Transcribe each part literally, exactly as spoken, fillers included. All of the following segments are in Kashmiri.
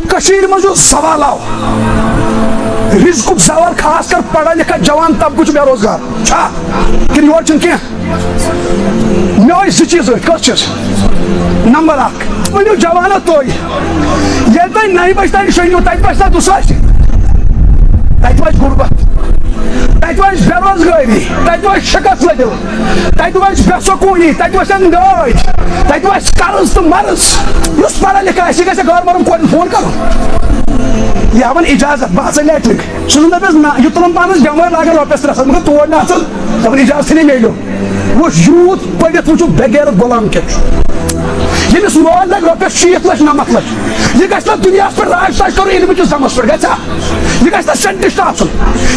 کٔشیٖرِ منٛز یُس زوال آو، رزقُک زوال، خاص کر پڑھا لکھا جوان طبقہٕ چھُ بے روزگار۔ چھا؟ کِنہٕ یورٕ چھُنہٕ کینٛہہ؟ مےٚ ٲسۍ زٕ چیٖز أتھۍ۔ کٔژ چھِس؟ نمبر اکھ، ؤنِو جوانو تُہۍ، ییٚلہِ تُہۍ نَیہِ بجہِ تام شۄنٛگِو، تَتہِ باسہِ نا دُسرَے؟ تَتہِ باسہِ غُربت، تَتہِ باسہِ بے روزگٲری، تَتہِ باسہِ شِکَس لٔدِل، تَتہِ باسہِ بے سکوٗنی، تَتہِ باسن دٲدۍ، تَتہِ باسہِ قرض تہٕ مرض۔ یُس پڑھا لکھا آسہِ، یہِ گژھِ غٲر محرم کورٮ۪ن فون کرُن۔ یہِ ہاوان اجازت، بہٕ ہسا لیٹرِک۔ سُہ چھُنہٕ دَپٮ۪س نہ، یہِ تُلُن پانَس بٮ۪مٲرۍ، لاگان رۄپیَس ترٛےٚ ساس، مگر تور نہٕ اَژُن، دَپان اجازتھٕے نہٕ میلیو۔ وۄنۍ یوٗت پٔرِتھ وٕچھُکھ بے غیرت غلام کیٛاہ چھُ۔ ییٚمِس مول لگہِ رۄپیَس شیٖتھ لَچھ، نَمَتھ لَچھ، یہِ گژھِ نہ دُنیاہَس پٮ۪ٹھ راج تاج کَرُن علمہٕ کِس دَمَس پٮ۪ٹھ، گژھِ ہا؟ یہِ گژھِ نہ ساینٹسٹ آسُن،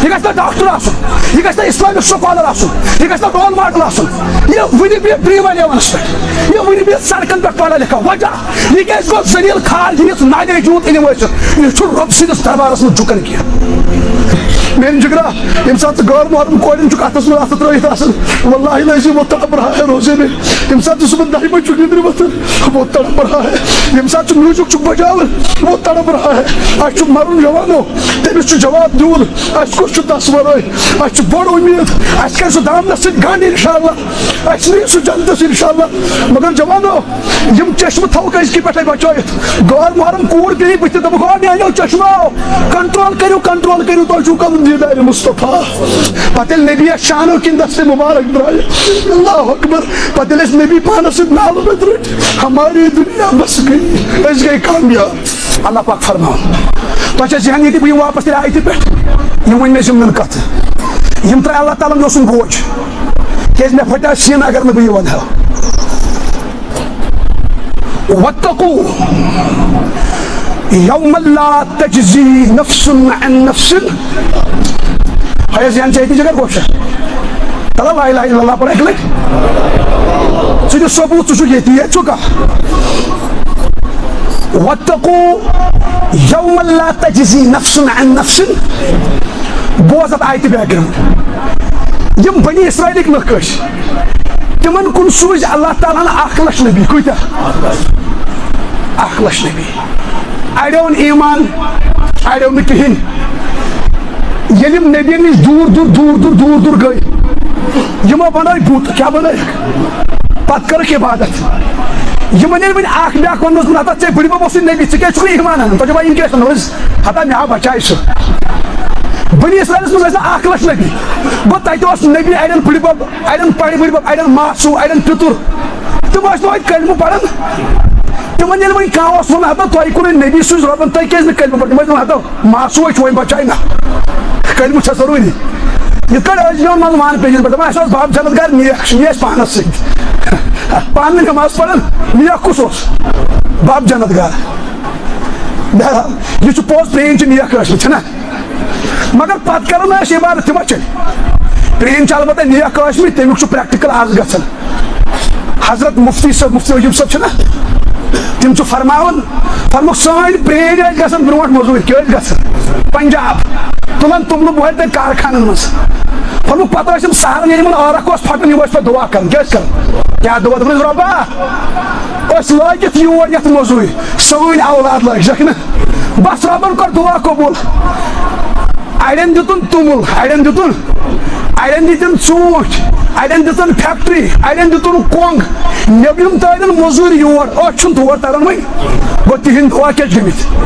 یہِ گژھِ نہ ڈاکٹر آسُن، یہِ گژھِ نہ اسلامک سکالر آسُن، یہِ گژھِ نہ رول ماڈل آسُن۔ یہِ وٕنہِ بیٚہہِ ڈریٖم الیونس پٮ۪ٹھ، یہِ وٕنہِ بیٚہہِ سڑکن پٮ۪ٹھ پڑھا لکھا۔ وجہ، یہِ کیازِ گوٚو ذلیل خوار، یہِ یُس نالیج یوت علم ٲسِتھ، یہِ چھُ رۄب سٕنٛدِس دربارس منٛز جُکان کینٛہہ۔ میٲنۍ جگرا، ییٚمہِ ساتہٕ ژٕ غٲر محرم کورٮ۪ن چھُکھ اتھس منٛز اتھٕ ترٲوِتھ آسان، واللہ العظیم وہ تڑپ رہا ہے روزے میں۔ ییٚمہِ ساتہٕ ژٕ صُبحن دَہہِ بجہِ چھُکھ نِندرِ وۄتھان، وہ تڑپ رہا ہے۔ ییٚمہِ ساتہٕ ژٕ میوٗزک چھُکھ بجاوان، وہ تڑپ رہا ہے۔ اَسہِ چھُ مَرُن جوانو، تٔمِس چھُ جواب دیُن۔ اَسہِ کُس چھُ دَس وَرٲے؟ اَسہِ چھُ بٔڑ اُمید، اَسہِ کَرِ سُہ دامنَس سۭتۍ گنٛڈ اِنشاءاللہ، اَسہِ نِیہِ سُہ جنتَس اِنشاءاللہ۔ مگر جوانو، یِم چشمہٕ تھاوُکھ أزکہِ پٮ۪ٹھَے بچٲیِتھ۔ غٲر محرم کوٗر پیٚیہِ بٕتھِ، دَپُکھ، "او میٛانیو چشمو، کنٹرول کٔرِو، کنٹرول کٔرِو، تۄہہِ چھُو کَرُن دیٖدارِ مُصطفیٰ۔" پَتہٕ ییٚلہِ نبی یَس شانو کِنۍ دستِ مُبارک درٛایہِ، اللہ اکبر، پَتہٕ ییٚلہِ أسۍ نبی پانَس سۭتۍ نالہٕ بٔتۍ رٔٹۍ، ہماری دنیا بس گئی، أسۍ گٔے کامیاب۔ اللہ پاک فرماوان، تۄہہِ چھا ذہن ییٚتہِ بہٕ یِمہٕ واپس تیٚلہِ آیتہِ پٮ۪ٹھ؟ یِم ؤنۍ مےٚ ضمنن کتھٕ۔ یِم ترٛایہِ اللہ تعالیٰ ہن مےٚ اوسُم بوج، کیازِ مےٚ پھٹیو سیٖنہٕ اگر نہٕ بہٕ یہِ ونہٕ ہا۔ واتقوا یوما لا تجزی نفس عن نفس۔ ہے ذہن چھا ییٚتہِ جگر گوشہ؟ تلا لا الہ الا اللہ پڑھ اکہِ لٹہِ۔ ژٕ دِ ثبوت، ژٕ چھُکھ ییٚتی، ییٚتہِ چھُکھ۔ واتقوا یوما لا تجزی نفس عن نفس۔ بوز اتھ آیتہِ background۔ یِم بنی اسرائیلٕکۍ لُکھ ٲسۍ، تِمن کُن سوٗزۍ اللہ تعالیٰ ہن اکھ لچھ نبی۔ کۭتیاہ؟ اکھ لچھ نبی۔ اڑیو اوٚن ایمان، اڑیو نہٕ کِہینۍ۔ ییٚلہِ یِم نبین نِش دوٗر دوٗر دوٗر دوٗر دوٗر دوٗر گٔے، یِمو بنٲے بُت۔ کیٛاہ بنٲیکھ؟ پتہٕ کٔرٕکھ عبادت۔ یِمن ییٚلہِ وۄنۍ اکھ بیٛاکھ ووٚنُس، "نہ، ہتا ژےٚ بٕڈِبب اوسُے نبی، ژٕ کیٛازِ چھُکھ نہٕ ایمان انان؟" تۄہہِ چھُوا یِم کیٛاہ چھِ وَنان؟ ہتا مےٚ ہا بچاے سُہ۔ بنی اسرائیلس منٛز ٲسۍ نہٕ اکھ لچھ نبی۔ گوٚو تتہِ اوس نبی اڑٮ۪ن بٕڈِبب، اڑٮ۪ن پڑِ بٕڈِبب، اڑٮ۪ن ماسوٗ، اڑٮ۪ن پِتُر۔ تِم ٲسۍ نہٕ وۄنۍ کلمہٕ پران۔ تِمن ییٚلہِ وۄنۍ کانٛہہ اوس وَنان، "ہتا تۄہہِ کوٚرُے نبی سٕنٛز رۄبن، تۄہہِ کیٛازِ نہٕ کلمہٕ پران؟" تِم ٲسۍ دَپان، "ہتا ماسوٗ ہے چھُ وۄنۍ بچاے نہ، کلمہٕ چھا ضروٗری؟" یِتھ کٲٹھۍ أزۍ میون منٛز وَن پیجن پٮ۪ٹھ دَپان، "اَسہِ اوس باب جنت گار نیک، چھُ یہِ اَسہِ پانس سۭتۍ، پانہٕ ؤنۍ نماز پران، نیک کُس اوس؟ باب جنت گار۔" بہرحال، یہِ چھُ پوٚز، پرٛٲنۍ چھِ نیک ٲسمٕتۍ، چھِنہ؟ مگر پتہٕ کرو نہٕ أسۍ عبادت، تہِ ما چھِ؟ پرٛٲنۍ چھِ البتہ نیک ٲسمٕتۍ، تمیُک چھُ practical آز گژھان۔ حضرت مفتی صٲب، مفتی عجیب صٲب چھِنہ، تِم چھِ فرماوان، فرموکھ، سٲنۍ پرٛٲنۍ ٲسۍ گژھان برونٛٹھ مٔزوٗرۍ، کیٛاہ ٲسۍ گژھان؟ پنجاب، تُلان توٚملہٕ بۄہرِ تَتہِ کارخانن منٛز۔ فرموکھ، پتہٕ ٲسۍ یِم سہارن، ییٚلہِ یِمن عٲرق اوس پھٹان، یِم ٲسۍ پتہٕ دُعا کران۔ کیٛاہ ٲسۍ کران؟ کیٛاہ دُعا؟ دوٚپُن ٲسۍ، "رۄبا، أسۍ لٲگِتھ یور یتھ مٔزوٗرۍ، سٲنۍ اولاد لٲگۍ زٮ۪کھ نہٕ۔" بس رۄبن کوٚر دُعا قبوٗل۔ اڑٮ۪ن دِتُن توٚمُل، اڑٮ۪ن دِتُن، اڑٮ۪ن دِتُن ژوٗنٛٹھۍ، اڑٮ۪ن دِتُن فیکٹری، اڑٮ۪ن دِتُن کۄنٛگ۔ نیٚبرِم تٲرِن مٔزوٗرۍ یور، أسۍ چھُنہٕ تور تران وۄنۍ۔ گوٚو تِہِنٛدۍ دُعا کیٛاہ چھِ گٔمٕتۍ؟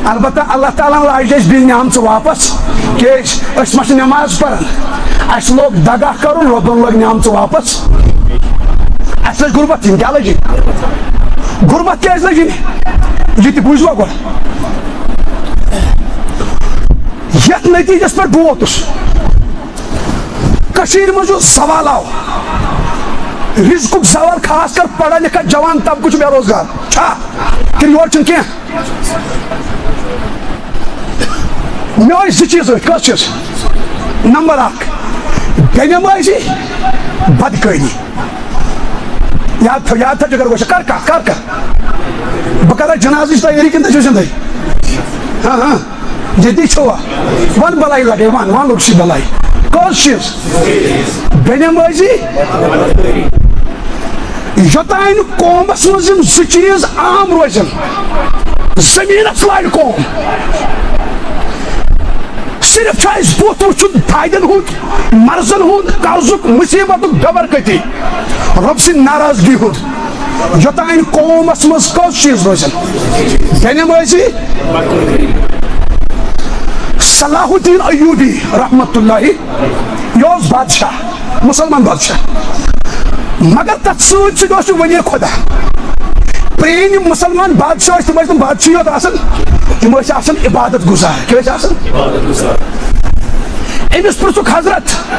البتہ اللہ تعالیٰ ہن لاجہِ اَسہِ بیٚیہِ نعمژٕ واپس۔ کیٛازِ؟ أسۍ ما چھِ نٮ۪ماز پران؟ اَسہِ لوگ دگہ کرُن، رۄبن لٲگۍ نعمژٕ واپس۔ اَسہِ لٔج غربت یِنۍ، کیٛاہ لٔج یِنۍ؟ غربت کیٛازِ لٔج یِنۍ؟ یہِ تہِ بوٗزوا گۄڈٕ۔ یتھ نتیجس پٮ۪ٹھ بہٕ ووتُس، کٔشیٖرِ منٛز یُس زوال آو، رزقُک زوال، خاص کر پڑھا لکھا جوان طبقہٕ چھُ بے روزگار۔ چھا؟ کِنہٕ یورٕ چھُنہٕ کینٛہہ؟ مےٚ ٲسۍ زٕ چیٖز أتھۍ۔ کٔژ چیٖز؟ نمبر اکھ، بے نمٲزی، بدکٲری۔ یاد تھٲو، یاد تھٲو، جگر گوشہ، کر کتھ، کر کتھ۔ بہٕ کرا جنازٕچ تیٲری کِنہٕ تُہۍ چھِو زِندَے؟ ہاں، ہاں۔ ییٚتی چھُوا؟ وَن بَلاے لَگے، وَن، وَن لوٚگ سی بَلاے۔ کٔژ چیٖز؟ بے نمٲزی۔ یوٚتانۍ نہٕ قومَس منٛز یِم زٕ چیٖز عام روزن، زٔمیٖنَس لارِ قوم۔ صرف چھُ اَسہِ بُتھ وٕچھُن فٲیدن ہُنٛد، مرضن ہُنٛد، قرضُک، مُصیٖبتُک، بے برکتی۔ رۄب سٕنٛدِ ناراضگی ہُنٛد۔ یوٚتام قومس منٛز کٔژ چیٖز روزن؟ بے نمٲزی۔ صلاح الدین ایوبی رحمتہ اللہ، یہِ اوس بادشاہ، مُسلمان بادشاہ، مگر تتھ سۭتۍ سۭتۍ اوس یہِ ولی خدا۔ پرٛٲنۍ یِم مُسلمان بادشاہ ٲسۍ، تِم ٲسۍ نہٕ بادشاہٕے یوت آسان، تِم ٲسۍ آسان عبادت گزار۔ کیٛاہ ٲسۍ آسان؟ أمِس پرٛژھُکھ، حضرت،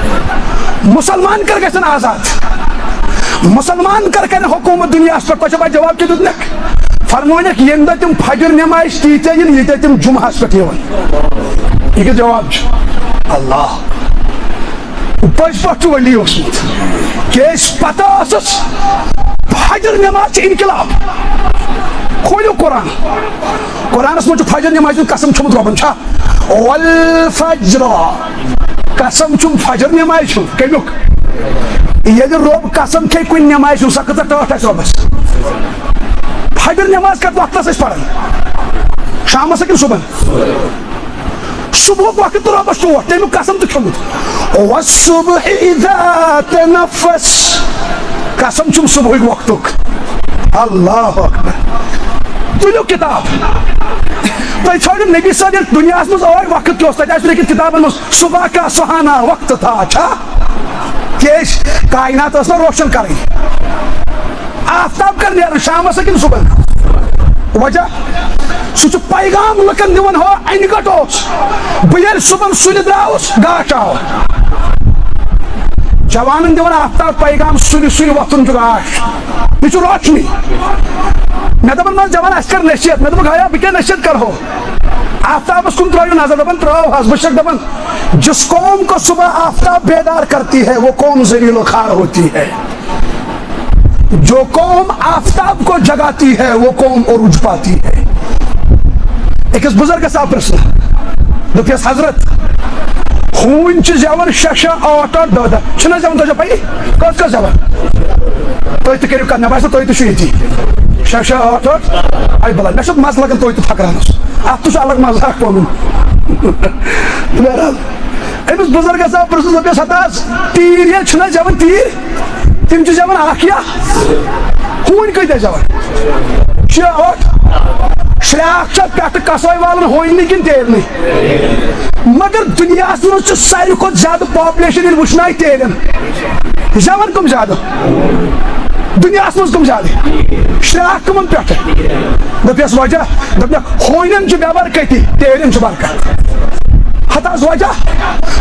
مُسلمان کر گژھن آزاد؟ مُسلمان کر کرن حکوٗمت دُنیاہَس پٮ۪ٹھ؟ تۄہہِ چھا پَتہٕ جواب کیٛاہ دیُتنَکھ؟ فرمٲونَکھ، ییٚمہِ دۄہ تِم فجر نٮ۪مازِ تہِ ییٖتیٛاہ یِن، ییٖتیٛاہ تِم جُمعہَس پٮ۪ٹھ یِوان۔ یہِ کیٛاہ جواب چھُ؟ اللہ۔ پٔزۍ پٲٹھۍ چھُ ولی اوسمُت۔ کیٛازِ پتہ ٲسٕس، فجر نٮ۪ماز چھِ انقلاب۔ کھوٗلِو قرآن۔ قرآنس منٛز چھُ فجر نٮ۪مازِ ہُنٛد قسم کھیوٚمُت رۄبن، چھا؟ والفجر۔ قسم چھُم فجر نٮ۪مازِ ہُنٛد۔ کمیُک؟ ییٚلہِ رۄب قسم کھیٚیہِ کُنہِ نٮ۪مازِ ہُنٛد، سۄ کۭژاہ ٹٲٹھ آسہِ رۄبس۔ فجر نٮ۪ماز کتھ وقتس أسۍ پران؟ شامس ہا کِنہٕ صُبحن؟ صبحُک وقت تہٕ رۄبس ٹوٹھ، تمیُک قسم تہِ کھیوٚمُت۔ والصبح اذا تنفس۔ قسم چھُم صبحُک وقتُک۔ اللہ اکبر۔ تُلِو کتاب۔ تُہۍ ژھٲنٛڈِو نبی صٲب ییٚلہِ دُنیاہس منٛز ٲے، وقت کیٛاہ اوس؟ تتہِ آسہِ لیکھِتھ کتابن منٛز، صبح کا سہانا وقت تھا۔ چھا؟ کیٛازِ؟ کائنات ٲس نہ روشن کرٕنۍ۔ آفتاب کر نیران؟ شامس ہا کِنہٕ صُبحن؟ وجہ؟ سُہ چھُ پیغام لُکن دِوان، ہو، انہِ گٹ اوس بہٕ ییٚلہِ صُبحن سُلہِ درٛاوُس، گاش آو۔ جوانن دِوان آفتاب پیغام، سُلہِ سُلہِ وۄتھُن چھُ گاش۔ یہِ چھُ روشنی۔ مےٚ دوٚپُن، مےٚ جوان، اَسہِ کر نصیحت۔ مےٚ دوٚپُکھ، ہیا، بہٕ کیٛاہ نصیحت کرہو؟ آفتابس کُن ترٲیِو نظر۔ دپان، ترٲو حظ۔ بہٕ چھُسکھ دپان، جس قوم کو صبح آفتاب بیدار کرتی ہے، وہ قوم ذلیل و خوار ہوتی ہے۔ جو قوم آفتاب کو جگاتی ہے، وہ قوم عروج پاتی ہے۔ أکِس بُزرگس آو پرٛژھنہٕ، دوٚپیس، حضرت، ہوٗنۍ چھِ زٮ۪وان شےٚ شےٚ، ٲٹھ ٲٹھ، دَہ دَہ۔ چھِنہ زٮ۪وان، تۄہہِ چھو پَیی؟ کٔژ کٔژ زٮ۪وان؟ تُہۍ تہِ کٔرِو کَتھ، مےٚ باسان تُہۍ تہِ چھِو ییٚتی۔ شےٚ شےٚ، ٲٹھ ٲٹھ۔ اَے بَلہ، مےٚ چھُ مَزٕ لَگان تُہۍ تہِ پھَکراونَس۔ اَتھ تہِ چھُ الگ مَزٕ اَکھ پَنُن۔ بہرحال، أمِس بُزرگس آو پرٛژھنہٕ، دوٚپیس، ہتا حظ، تیٖر ییٚلہِ چھِنہ زٮ۪وان تیٖر، تِم چھِ زٮ۪وان اکھ یا ہوٗنۍ کۭتیٛاہ زٮ۪وان؟ شےٚ، ٲٹھ۔ شرٛاکھ چھا پٮ۪ٹھٕ کسٲے والان ہوٗنۍ نہٕ کِنہٕ تیرنٕے؟ مگر دُنیاہس منٛز چھُ ساروی کھۄتہٕ زیادٕ population ییٚلہِ وٕچھنہٕ آیہِ تیرٮ۪ن۔ زٮ۪وان کٕم زیادٕ؟ دُنیاہس منٛز کٕم زیادٕ؟ شرٛاکھ کٕمن پٮ۪ٹھٕ؟ دوٚپیس وجہ؟ دوٚپنکھ، ہوٗنٮ۪ن چھُ بے برکتی، تیرٮ۪ن چھُ برکت۔ ہتہٕ حظ وجہ؟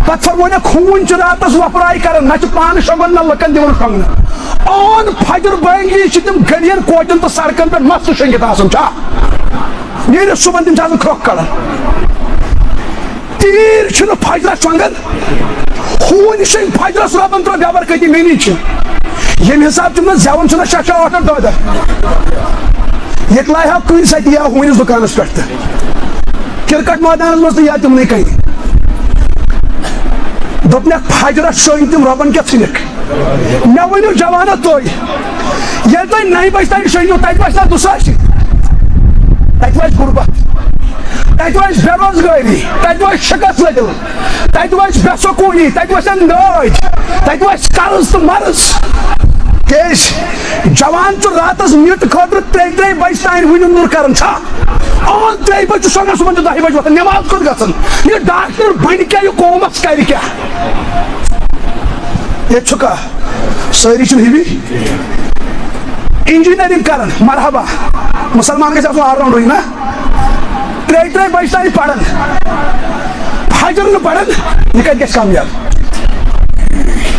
پتہٕ فرمونکھ، ہوٗنۍ چھِ راتس وۄپراے کران، نہ چھِ پانہٕ شۄنٛگان، نہ لُکن دِوان شۄنٛگنہٕ۔ آن فجر بٲنگی چھِ تِم گلین، کوچن تہٕ سڑکن پٮ۪ٹھ مستہٕ شۄنٛگِتھ آسان۔ چھا؟ نیٖرِتھ صُبحن تِم چھِ آسان کھرٛۄکھ کڑان۔ تیٖر چھِنہٕ فجرس شۄنٛگان۔ ہوٗنۍ شۄنٛگۍ فجرس، رۄبن ترٛٲو بے برکتی۔ میٛٲنی چھِ ییٚمہِ حساب تِم نہٕ زٮ۪وان چھِنہ شےٚ شےٚ، ٲٹھ ٲٹھ، دَہ دَہ۔ ییٚتہِ لایہِ ہا کُنہِ ساتہٕ یی ہا ہوٗنِس دُکانس پٮ۪ٹھ تہٕ کرکٹ مٲدانس منٛز تہٕ یا تِمنٕے کنہِ۔ دوٚپنکھ، فجرس شۄنٛگۍ تِم، رۄبن کیٛاہ ژھٕنِکھ؟ مےٚ ؤنِو جوانا تُہۍ، ییٚلہِ تُہۍ نَیہِ بجہِ تام شۄنٛگِو، تَتہِ وَسہِ نا دُسراشی؟ تَتہِ وَسہِ غُربت، تَتہِ وَسہِ بے روزگٲری، تَتہِ وَسہِ شِکَس لٔدِل، تَتہِ وَسہِ بے سکوٗنی، تَتہِ وَسن نٲج، تَتہِ وَسہِ قرض تہٕ مرض۔ کیٛازِ؟ جوان چھُ راتَس نیٖٹہٕ خٲطرٕ ترٛیٚیہِ ترٛیٚیہِ بجہِ تام وٕنہِ نوٚر کران۔ چھا؟ آن ترٛیٚیہِ بجہِ چھُ شۄنٛگان، صُبحن چھُ دَہہِ بجہِ وۄتھان، نٮ۪ماز کوٚت گژھان؟ یہِ ڈاکٹر بَنہِ کیٛاہ، یہِ قومَس کَرِ کیٛاہ؟ ییٚتہِ چھُ کانٛہہ؟ سٲری چھِنہٕ ہِوی۔ Engineering کران، مرحبا۔ مُسلمان گژھِ آسُن all rounder، نہ؟ ترٛیٚیہِ ترٛیٚیہِ بجہِ تام پران، فجر نہٕ پران، یہِ کتہِ گژھِ کامیاب؟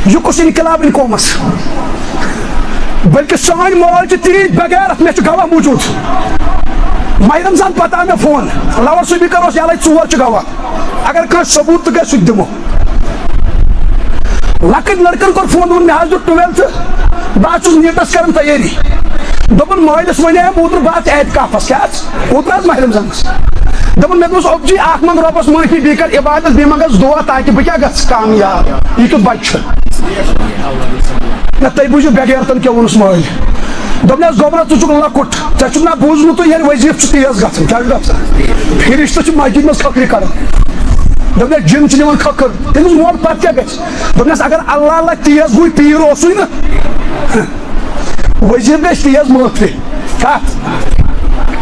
یہِ کُس انقلاب أنۍ قومس؟ بلکہِ سٲنۍ موج چھِ تیٖتۍ بغیرت، مےٚ چھُ گواہ موجود۔ ماہِ رمضان پتہٕ آو مےٚ فون، loud speaker اوس یلے، ژور چھِ گواہ۔ اگر کانٛہہ ثبوت تہِ گژھِ، سُہ تہِ دِمو۔ لۄکٕٹۍ لڑکن کوٚر فون، دوٚپُن، مےٚ حظ دیُت twelfth، بہٕ حظ چھُس نیٖٹس کران تیٲری۔ دوٚپُن، مٲلِس وَنیٛایم اوترٕ، بہٕ آس اعتکافس۔ کیٛاہ حظ؟ اوترٕ حظ ماہِ رمضانس۔ دوٚپُن، مےٚ دوٚپُس، اوٚب جی، اکھ منٛگ رۄبس معٲفی، بیٚیہِ کر عبادت، بیٚیہِ منٛگس دُعا، تاکہِ بہٕ کیٛاہ گژھٕ کامیاب۔ یہِ کیُتھ بچہٕ چھُ؟ نہ، تُہۍ بوٗزِو، بے غیرتن کیٛاہ ووٚنُس مٲلۍ۔ دوٚپنَس، "گوٚبرا، ژٕ چھُکھ لۄکُٹ، ژےٚ چھُکھ نہ بوٗزمُتُے، ییٚلہِ وظیٖفہٕ چھُ تیز گژھان، کیٛاہ چھُ گژھان؟ فرشتہٕ چھِ مسجد منٛز خٲطرٕ کران۔" دوٚپنَس، "جِن چھِ نِوان کھٔکھٕر۔" تٔمِس ووٚن، "پَتہٕ کیٛاہ گژھِ؟" دوٚپنَس، "اگر اللہ اللہ تیز گوٚو، پیٖر اوسُے نہ، وظیٖفہٕ گژھِ تیز مٲفرِ۔" کَتھ؟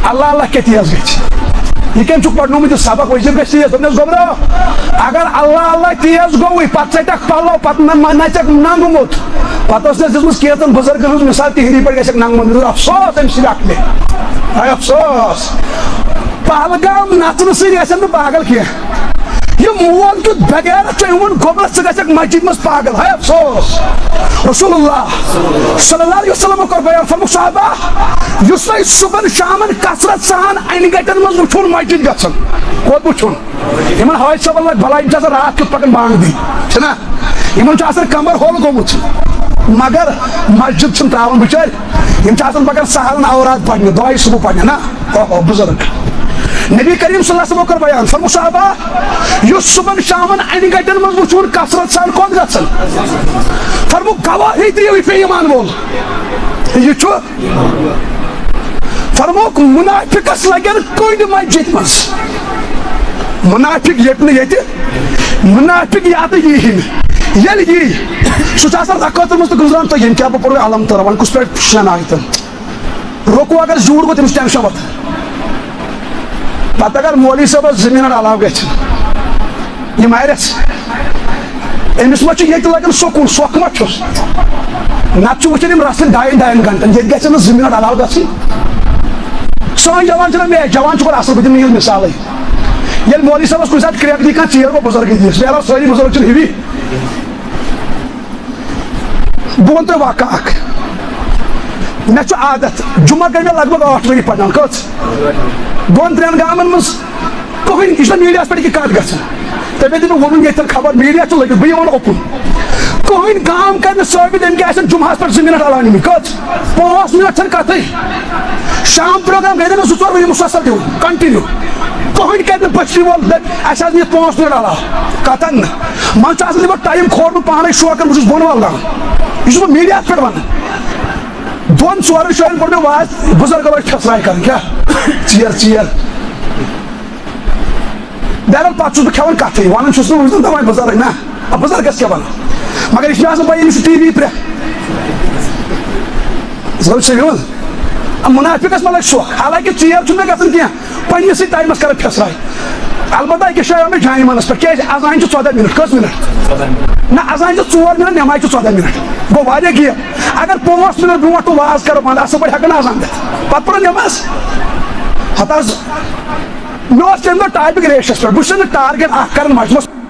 اللہ اللہ کیٛاہ تیز گژھِ؟ یہِ کٔمۍ چھُکھ پرنومُت یہِ سبق؟ وظیٖفہٕ گژھِ تیز۔ دوٚپنَس، "گوٚبرا، اگر اللہ اللہ تیز گوٚوُے، پَتہٕ ژَٹَکھ پَلو، پَتہٕ نہ، نہ، نَژَکھ ننٛگہٕ موٚت۔" پتہٕ ٲس مےٚ دِژمٕژ کینٛژن بُزرگن ہٕنٛز مثال، تِہنٛدی پٲٹھۍ گژھکھ ننٛگہٕ مٔنٛدِر۔ افسوس أمۍ سٕنٛدِ عقلہِ۔ ہاے افسوس۔ پہلگام نژنہٕ سۭتۍ گژھن نہٕ پاگل کینٛہہ۔ یہِ مول کیُتھ بے غیرت چھُ، أمۍ ووٚن، "گوٚبرا، ژٕ گژھکھ مسجد منٛز پاگل۔" ہاے افسوس۔ رسول اللہ صلی اللہ علیہ وسلم کوٚر بیان، فرموو، "صحابہ، یُس تۄہہِ صُبحن شامن کثرت سان انہِ گٹن منٛز وٕچھُن مسجد گژھُن۔" کوٚت وٕچھُن؟ یِمن حٲج صٲبن لگہِ بلاے، یِم چھِ آسان راتھ کیُتھ پکان بانگ دِنۍ، چھِنہ؟ یِمن چھُ آسان کمر ہول گوٚمُت، مگر مسجد چھِنہٕ تراوان بِچٲرۍ۔ یِم چھِ آسان پکان سہلن اوراد پرنہِ، دۄہے صبح پرنہِ، نہ؟ اوہو، بزرگ۔ نبی کریم صلی اللہ علیہ وسلم کوٚر بیان، فرموو، "صحابہ، یُس صبحن شامن انہِ گٹٮ۪ن منٛز وٕچھُن کثرت سان کوٚت گژھن؟" فرموو، "گواہی دِیِو، یہِ چھُ ایمان وول، یہِ چھُ۔" فرمووُکھ، "منافقس لگن کٔنڈۍ مسجد منٛز۔" منافق ییٚتہِ نہٕ ییٚتہِ، منافق ییٚتہِ یی ہی نہٕ۔ ییٚلہِ یی، سُہ چھُ آسان رکٲژن منٛز تہٕ گُزران، تہٕ ییٚمہِ کیٛاہ بہٕ پوٚرُے الم تہٕ رَوان، کُس پٮ۪ٹھ شٮ۪ن آیتن۔ رُکوٗ اگر زیوٗٹھ گوٚو، تٔمِس چھُ ٹینشن وۄتھان۔ پتہٕ اگر مولوی صٲبس زٕ منٹ علاوٕ گژھِ، یہِ مارٮ۪س۔ أمِس ما چھُ ییٚتہِ لگان سکوٗن، سۄکھ ما چھُس؟ نتہٕ چھُ وٕچھان یِم رسلہِ ڈاین ڈاین گنٹن، ییٚتہِ گژھن نہٕ زٕ منٹ علاوٕ گژھٕنۍ۔ سٲنۍ جوان چھِنہ مےٚ، جوان چھُ گۄڈٕ اصل، بہٕ دِمہٕ یِہُنٛد مثالٕے۔ ییٚلہِ مولوی صٲبس کُنہِ ساتہٕ کرٛیک دی کانٛہہ، ژیر گوٚو بُزرگٕے دِیس، مےٚ علاوٕ سٲری بُزرگ چھِنہٕ ہِوی۔ بہٕ وَنہٕ تۄہہِ واقعہ اکھ۔ مےٚ چھُ عادت، جمعہ گٔے مےٚ لگ بگ ٲٹھ ؤری پَران۔ کٔژ؟ دۄن ترٛٮ۪ن گامَن منٛز۔ کٕہٕنۍ، یہِ چھُنہ میٖڈیاہَس پٮ۪ٹھ یہِ کَتھ گژھان۔ تۄہہِ بیٚیہِ مےٚ ووٚنُن ییٚتٮ۪ن خبر، میٖڈیا چھُ لٔگِتھ، بہٕ یہِ وَنہٕ اوپُن۔ کٕہٕنۍ گام کَرِ نہٕ ثٲبِت أمۍ کیٛاہ آسَن جمعہَس پٮ۪ٹھ زٕ مِنَٹ علاوٕ نِمٕتۍ۔ کٔژ؟ پانٛژھ مِنَٹ چھَنہٕ کَتھٕے۔ شام پروگرام گٔے نہٕ مےٚ زٕ ژور ؤری مُسلسل دِوان، کنٹِنیو۔ کٕہٕنۍ کَرِ نہٕ بٔچھِ وول دَپہِ، "اَسہِ حظ نِتھ پانٛژھ مِنَٹ علاوٕ۔" کَتَن نہٕ۔ منٛزٕ چھُ آسان تِمو ٹایم کھولمُت پانَے شوقَن، بہٕ چھُس بۄن والان۔ یہِ چھُس بہٕ میٖڈیاہَس پٮ۪ٹھ وَنان۔ دۄن ژورَن جایَن کوٚر مےٚ واز، بُزرگَن ٲسۍ پھٮ۪سراے کَرٕنۍ، کیٛاہ؟ ژیر، ژیر۔ بہرحال، پَتہٕ چھُس بہٕ کھٮ۪وان کَتھٕے، وَنان چھُس نہٕ، وٕچھ زَن دَپان بُزرگ، نہ، آ، بُزرگَس کیٛاہ وَنہٕ؟ مگر یہِ چھُ مےٚ آسان پَے، أمِس چھُ ٹی وی پرٛٮ۪تھ۔ زَن چھُ یِوان۔ آ، مُنافِقَس ما لَگہِ شوق؟ حالانکہِ ژیر چھُنہٕ مےٚ گژھان کینٛہہ، پنٛنِسٕے ٹایمَس کَران پھٮ۪سراے۔ البتہ أکِس جایہِ آو مےٚ جاے اِمامَس پٮ۪ٹھ، کیٛازِ؟ اَذان چھِ ژۄداہ مِنَٹ، کٔژ مِنَٹ؟ نہ، اَذان چھِ ژور مِنَٹ، نٮ۪مازِ چھِ ژۄداہ مِنَٹ، گوٚو واریاہ gap۔ اگر پانٛژھ مِنَٹ برونٛٹھ بہٕ واز کَرٕ بنٛد، اَصٕل پٲٹھۍ ہٮ۪کہٕ نہٕ اَذان دِتھ، پَتہٕ پَرٕ نٮ۪ماز۔ ہَتہٕ حظ، مےٚ اوس تَمہِ دۄہ ٹاپِک ریشَس پٮ۪ٹھ، بہٕ چھُس نہٕ ٹارگیٹ اَکھ کَران مَجمَس۔